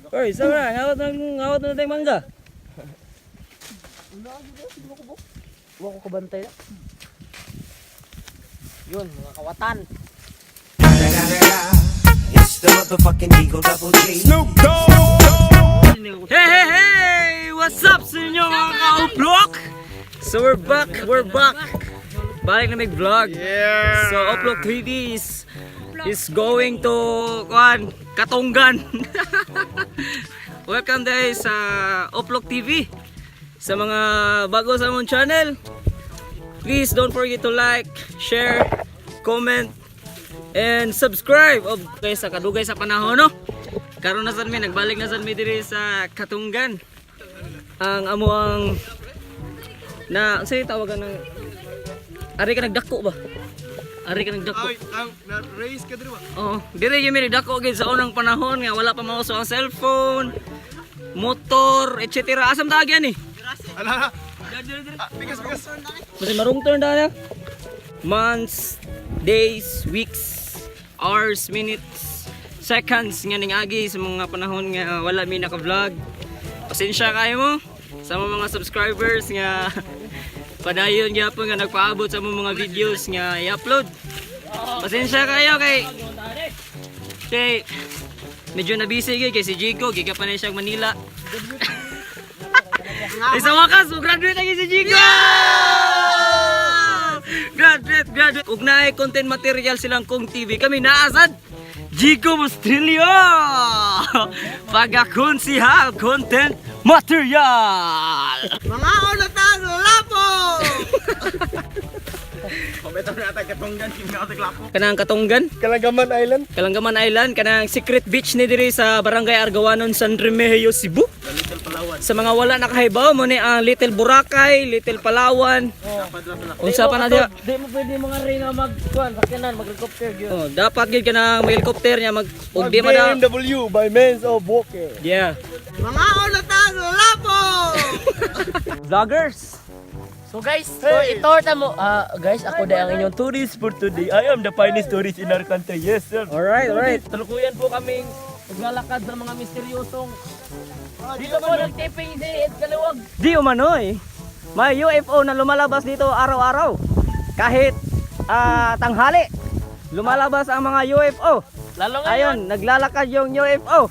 Oy, sa na, ngawat na tayong mangga. Wa ko kabantay na. Yun, mga kawatan. It's the motherfucking Eagle Double G. Hey, hey, hey! What's up sa inyo, mga ka-uplok? So we're back, we're back. Balik na may vlog. Yeah. So Uplok TV is going to kuan, Katunggan. Welcome guys sa Uplok TV. Sa mga bago sa among channel, please don't forget to like, share, comment, and subscribe. Okay, sa kadugay sa panahon, no? Karon na sad mi, nagbalik na sad mi diri sa Katunggan. Ang amo ang na say tawagan ng ari ka nagdako ba? Ari ka nagdako. Ay, ang na-raise ka diri ba? Oo, dire gyud mi nagdako gid sa unang panahon nga wala pa mauso ang cellphone, motor, etc. Asam ta ni? Ala, ah, bigas, bigas. Kasi marung turn na. Months, days, weeks, hours, minutes, seconds nga ning agi sa mga panahon nga wala mi naka-vlog. Pasensya kayo mo sa mga subscribers nga padayon gyapon nga nagpaabot sa mga videos nga i-upload. Pasensya kayo kay kay medyo na busy gyud kay si Jigo giga pa na siya Manila. Eh, sa wakas, graduate na gyud si Jigo! Graduate, graduate. Ug naay content material silang Kong TV. Kami naasad. Jigo Mustrilio! Pagakonsihal content material! Mga ulatan, lapo! Kanang Katunggan, Kalanggaman Island. Kalanggaman Island, kanang secret beach ni diri sa Barangay Argawanon, San Remigio, Cebu. Sa mga wala nakahibaw mo ni ang Little Boracay, Little Palawan. Unsa pa na diha? Di mo pwede mga rin na mag kuan, sakyanan, mag-helicopter gyud. Oh, dapat gid kanang may helicopter niya mag ug di man na. BMW by means of walker. Yeah. Mga ulatan, lapo! Vloggers. So guys, so itorta mo. Ah, guys, ako dahil ang inyong Tourist for today. I am the finest tourist in our country. Yes, sir. Alright, alright. Tulukuyan po kaming naglalakad sa mga misteryosong. Dito po nagtiping si Ed Kaluwag. Di umanoy. May UFO na lumalabas dito araw-araw. Kahit tanghali. Lumalabas ang mga UFO. Lalo ngayon. Ayun, naglalakad yung UFO.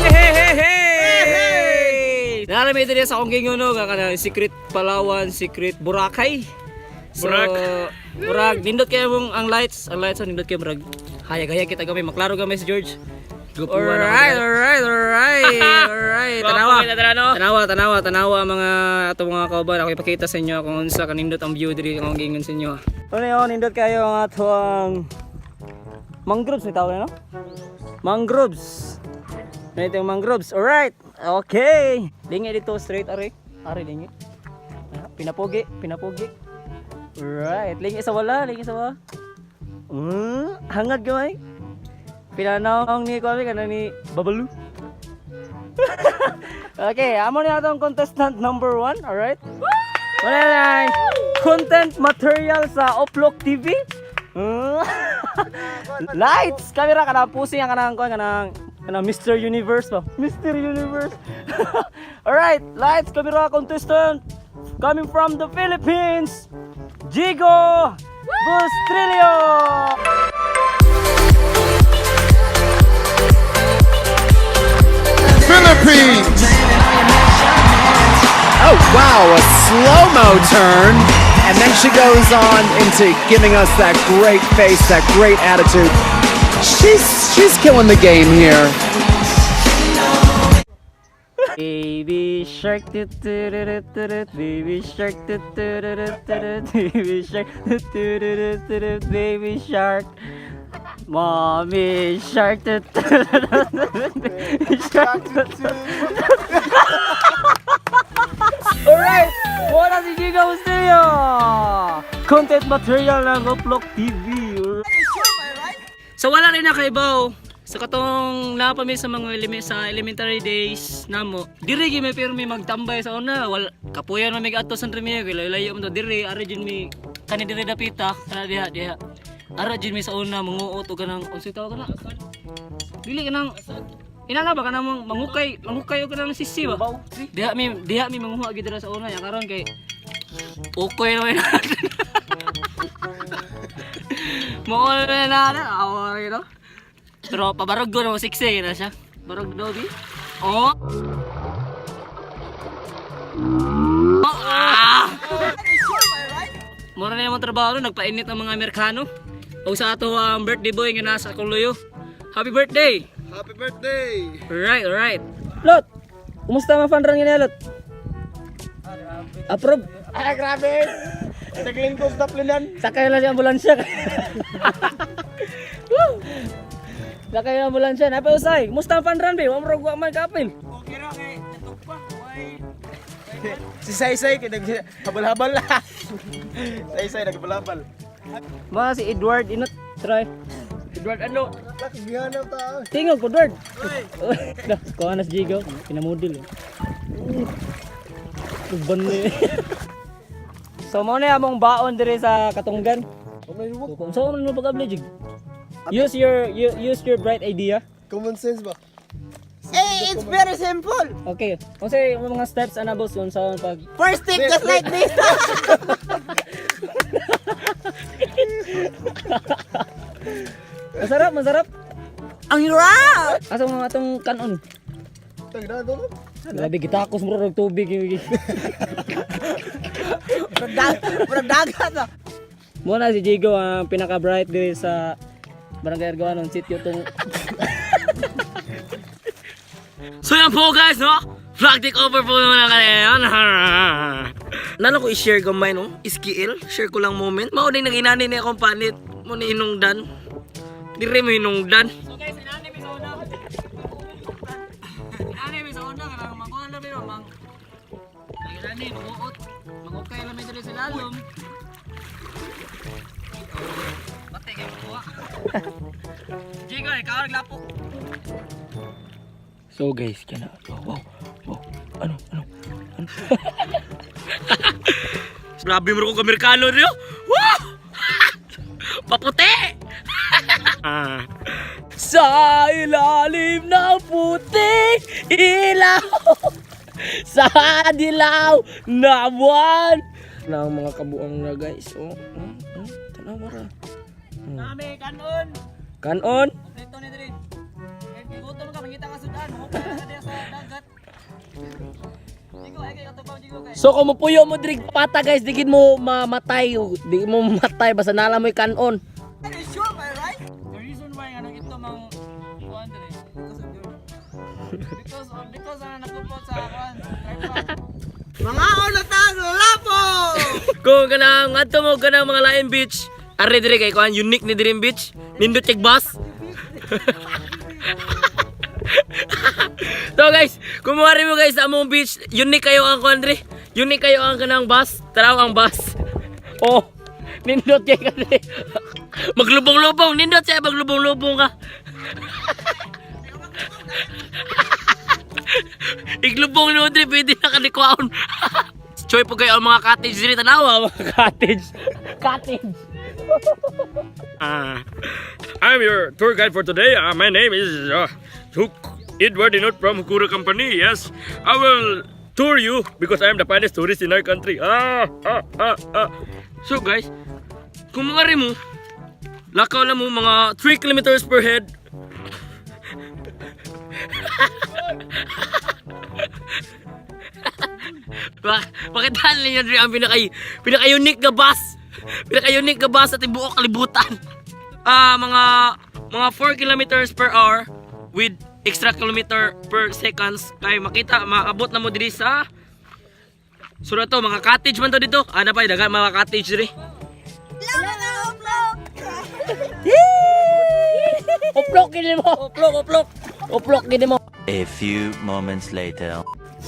Hey, hey, hey! Hey! Narami diri sa akong gingunog ang kanang Secret Palawan, Secret Boracay. So, Burak. Murag, nindot kayo mong ang lights, ang nindot kayo murag. Hayag-hayag kita gamay, maklaro gamay si George. Alright, alright, alright, alright. Tanawa. Tanawa, tanawa, tanawa mga ato mga kauban. Ako ipakita sa inyo kung unsa kanindot ang view diri akong gingon sa inyo. Ano yun, nindot kayo ang ato ang mangroves ni tawag na, no? Mangroves. Ano ito yung mangroves? Alright. Okay. Lingi dito straight are. Are lingi. Ah, pinapogi, pinapogi. Alright. Lingi sa wala, lingi sa wala. Hangad gamay. Pinanaw ni kwami kana ni Babalu. Okay, amo ni atong contestant number 1, alright? Wala na content material sa Oplok TV. Lights, camera kanang pusing ang kanang kuan kanang kanang Mr. Universe ba? Mr. Universe. Alright, lights, camera, contestant coming from the Philippines, Jigo Bustrillo. Philippines! Oh wow, a slow-mo turn. And then she goes on into giving us that great face, that great attitude. She's killing the game here. Baby shark tut tut tut, baby shark tut tut tut, baby shark tut tut tut, baby shark, mommy shark tut tut, baby shark tut tut. Alright, wala si Giga Mysterio! Content material ng Uplok TV. So wala rin nakaibaw. Sa katong naa pa mi sa mga sa elementary days namo. Diri gyud may pirmi magtambay sa una. Wala kapuyan man mig adto sa Remio, kay layo-layo man to diri ari jud mi kani diri dapita, kana diha diha. Ara jud mi sa una manguot og kanang unsay tawag kana? Dili kanang inana ba kanang mangukay mangukay og kanang sisi ba? Diha mi manguha gid dira sa una ya karon kay ukoy naman natin. Mao na na na awa you know. Pero pabarog ko na siksi na siya. Barog daw di. Oh. Oh, ah! Mura na yung trabaho no, nagpainit ang mga Amerikano. O sa ato ang birthday boy nga nasa Kuluyo. Happy birthday! Happy birthday! Alright, alright. Lot! Kumusta ang fun run nga Lot? Approve. Ah, grabe! Naglingkod sa plinan. Sakay lang si ambulansya. Woo! Sakay lang ambulansya. Napa usay. Kumusta ang fun run be? Wa mo wa man kapil. Okay ra kay natuk pa. Why? Si Saysay kay nag habal-habal. Saysay naghabal-habal. Mga si Edward inot try. Edward, ano? Gihanap ta. Tingog ko Edward. Dah, kuha na si Jigo. Pinamodel. Uban ni. So mo na among baon dire sa Katunggan. Kung saan man mo pag-abli jig. Use your bright idea. Common sense ba? Hey, it's very simple. Okay. Kung sa mga steps ana boss kung saan pag First step, just like this. Masarap, masarap. Ang hirap! Asa mga atong kanon? Tagda do. Grabe gitakos mo og tubig. Murag dagat ah. Mo na si Jigo ang pinaka bright diri sa Barangay Argawanon sitio tong. So yan po guys, no? Vlog take over po naman ang kanina. Nano ko i-share gamay, no? Iskiil, share ko lang moment. Mao din nang inani ni akong panit. Mo ni hinungdan. Dire mo hinungdan. So guys, inani mi sa una. Inani mi sa una kanang makuha lang mi mang. Inani manguot. Mangukay lang mi diri sa lalom. Bate kay makuha. Jigo, ikaw ang lapo. So guys, kana. Wow, wow. Ano, ano? Ano? Grabe mo kong Amerikano niyo. Wow! Paputi! Sa ilalim ng puting ilaw. Sa dilaw na buwan. Na ang mga kabuang na guys. Oh. Tanaw ra. Nami kanon. Kanon. Kompleto ni diri. Kahit gigutom ka, mangita ka sudan, mangupay ka diya sa dagat. Jigo, ay kay katubang Jigo kay. So kung mupuyo mo diri pata guys, di gid mo mamatay, di mo mamatay basta nala mo'y kanon. The reason why nga nang ito mang kuan diri because of your because ano nagpupot sa kuan tripod. Kung kanang adto mo kanang mga lain beach, ari diri kay kuan unique ni Dream Beach. Nindot kay bus. So guys, kung muari mo guys sa among beach, unique kayo ang kuan diri. Unique kayo ang kanang bus. Taraw ang bus. Oh, nindot kay ka diri. Maglubong-lubong, nindot siya maglubong-lubong ka. Iglubong ni Audrey, pwede na ka ni kuwaon. Choy po kayo ang mga cottage diri tanawa, mga cottage. Cottage. I'm your tour guide for today. My name is Hook Edward Inot from Hukura Company. Yes, I will tour you because I am the finest tourist in our country. Ah, ah, ah, ah. So guys, kung mga mo, lakaw lang mo mga 3 kilometers per head. Pakitaan ninyo diri ang pinaka unique nga bus. Pinaka unique nga bus sa tibuok kalibutan. Ah, mga 4 kilometers per hour with extra kilometer per seconds kay makita maabot na mo diri sa. So na to, mga cottage man to dito. Ana pa, dagan mga cottage diri. Uplok gini mo. Uplok, uplok. Uplok gini mo. A few moments later.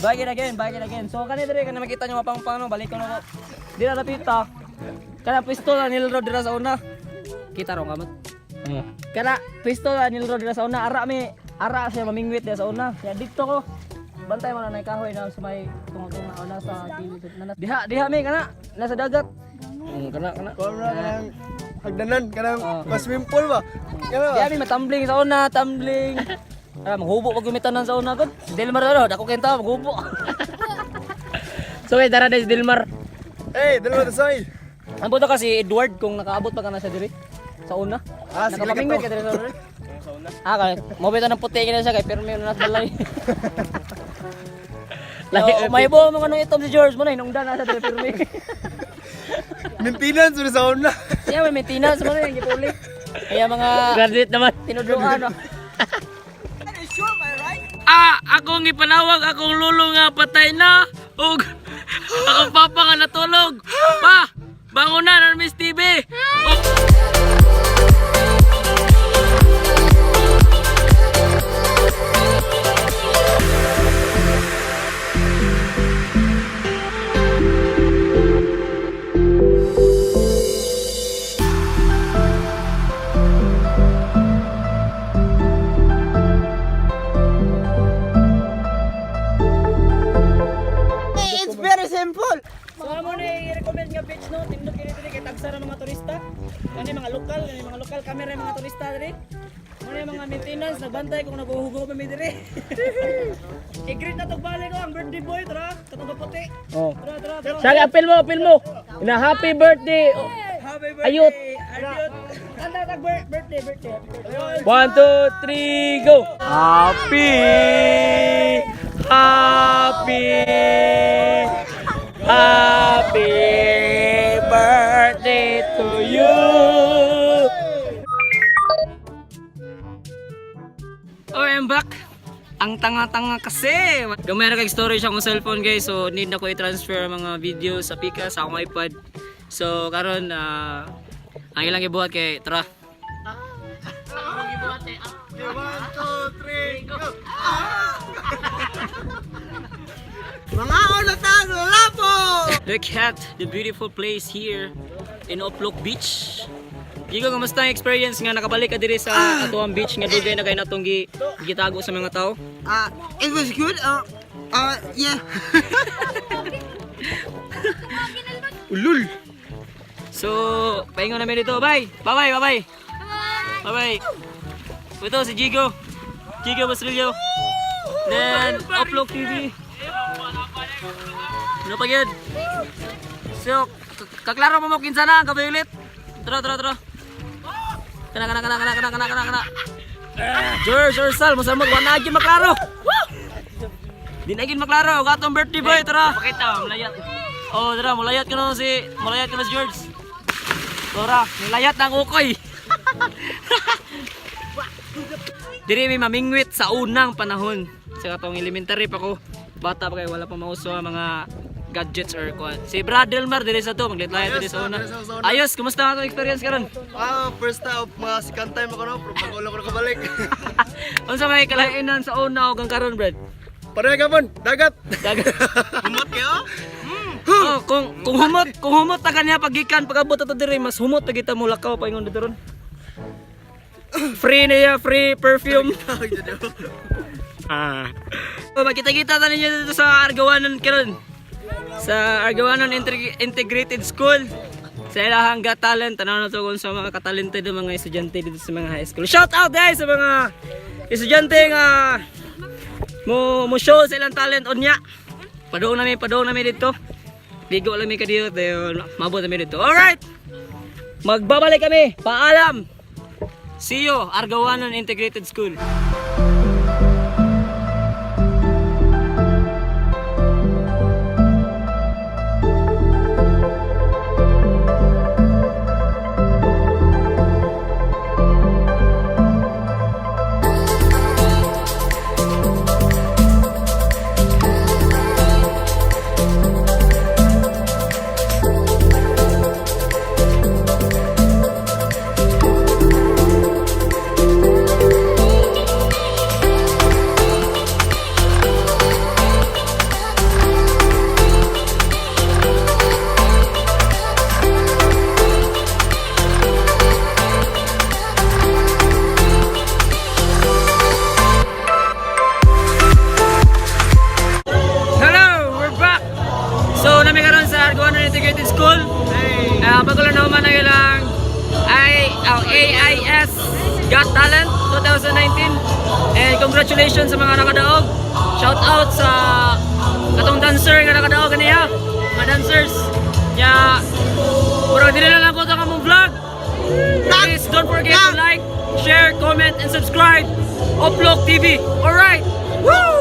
Back it again, back it again. So kani dire kana makita nyo mapang pano, balik ko na ko. Di na napita. Kana pisto na nilro dira sa una. Kita ro kamot. Kana pisto na nilro dira sa una, ara mi, ara siya mamingwit dira sa una. Kaya dito ko. Bantay mo na nay kahoy na sa may tunga-tunga una sa kilid. Diha, diha mi kana nasa dagat. Kana kana. Kanang hagdanan kanang pa swimming pool ba? Kana ba? Diha mi matumbling sa una, tumbling. Ara maghubo pag gumitanan sa una gud. Delmar ano, dako kenta maghubo. So okay, tara guys, Dilmar. Hey, dalawa ta soy. Ang buto kasi Edward kung nakaabot pa ka na siya diri sa una. Ah, sige lang Nakapamingwit to. ka diri sa una. Ah, kay mo bitaw ng puti kina siya kay pirmi na nasa balay. Lahi, may bo mga nung itom si George mo na hinungdan na sa diri pirmi. Maintenance mo sa una. Siya may maintenance mo na yung gipuli. Kaya mga Graduate naman. tinuduan no. Ah, akong ipanawag akong lulo nga patay na ug akong papa nga natulog. Pa, bangon na na Miss TV. Oh. It's very simple. So amo ni i-recommend nga beach no, tindog kini diri kay tagsa ra mga turista. Kani mga lokal, kani mga lokal camera yung mga turista diri. Mo ni mga maintenance nagbantay kung naguhugo pa mi diri. I-greet na tog balik ko ang birthday boy tara, katong puti. Oh. Tara tara tara. Sali, appeal mo, appeal mo. Na happy birthday. Happy birthday. Ayot. Ayot. Kanta tag birthday, birthday. Happy birthday. One, two, three, go! Happy! Happy! Happy birthday to you! Oh, I'm back. Ang tanga-tanga kasi. Gamay ra kay storage akong cellphone guys. So need na ko i-transfer ang mga videos sa Pika sa akong iPad. So karon ang ilang gibuhat kay tara. One, two, three, go. Mga ulatan, lapo! Look at the beautiful place here in Oplok Beach. Gigo, kamusta ang experience nga nakabalik ka diri sa atuang beach nga dugay na kay natong gitago sa mga tao? It was good. Yeah. Ulul. So, paingon namin dito. Bye. Bye-bye, bye-bye. Bye-bye. Ito si Gigo. Gigo Basrillo. Then, Upload TV. Ano pa yun? So, kaklaro mo mo kinsa na, gabi ulit. Tara, tara, tara. Kana, kana, kana, kana, kana, kana, kana, kana. George Ursal, masamot, wala na maklaro. Woo! Di na gyud maklaro, gatong birthday boy, tara. Pakita, mulayat. Oh, tara, mulayat ka na si George. Tara, nilayat ang ukoy. Diri may mamingwit sa unang panahon. Sa katong elementary pa ko. Bata pa kayo, wala pa mauso ang mga gadgets or kuan. Si Brad Delmar diri sa to, maglit-layat diri sa una. Ayos, kumusta ang atong experience karon? Ah, first time, mga second time ako no, pero pag-ulo ko nakabalik. Unsa may kalainan sa una ug ang karon, Brad? Pareha ka mon, dagat! Dagat. Humot kayo? Oh, kung humot ta kanya pagikan pag-abot ato diri mas humot pa kita mo lakaw paingon dito ron. Free niya, free perfume. Ah. Oh, magkita-kita ta ninyo dito sa Argawanon karon. Sa Argawanon Integrated School. Sa ilahang Got Talent, tanaw na to kung sa mga katalented ng mga estudyante dito sa mga high school. Shout out guys sa mga estudyante nga mo mo show sa ilang talent unya. Paduong nami dito. Ligo lang mi kadiyo, dayon mabot nami dito. Alright. Magbabalik kami. Paalam. See you, Argawanon Integrated School. Pilipinas Got Talent 2019. And congratulations sa mga nakadaog. Shout out sa katong dancer nga nakadaog kaniya. Mga dancers. Ya, murag dili na lang ko ang among vlog. Please don't forget to like, share, comment, and subscribe. Oplok TV. Alright! Woo!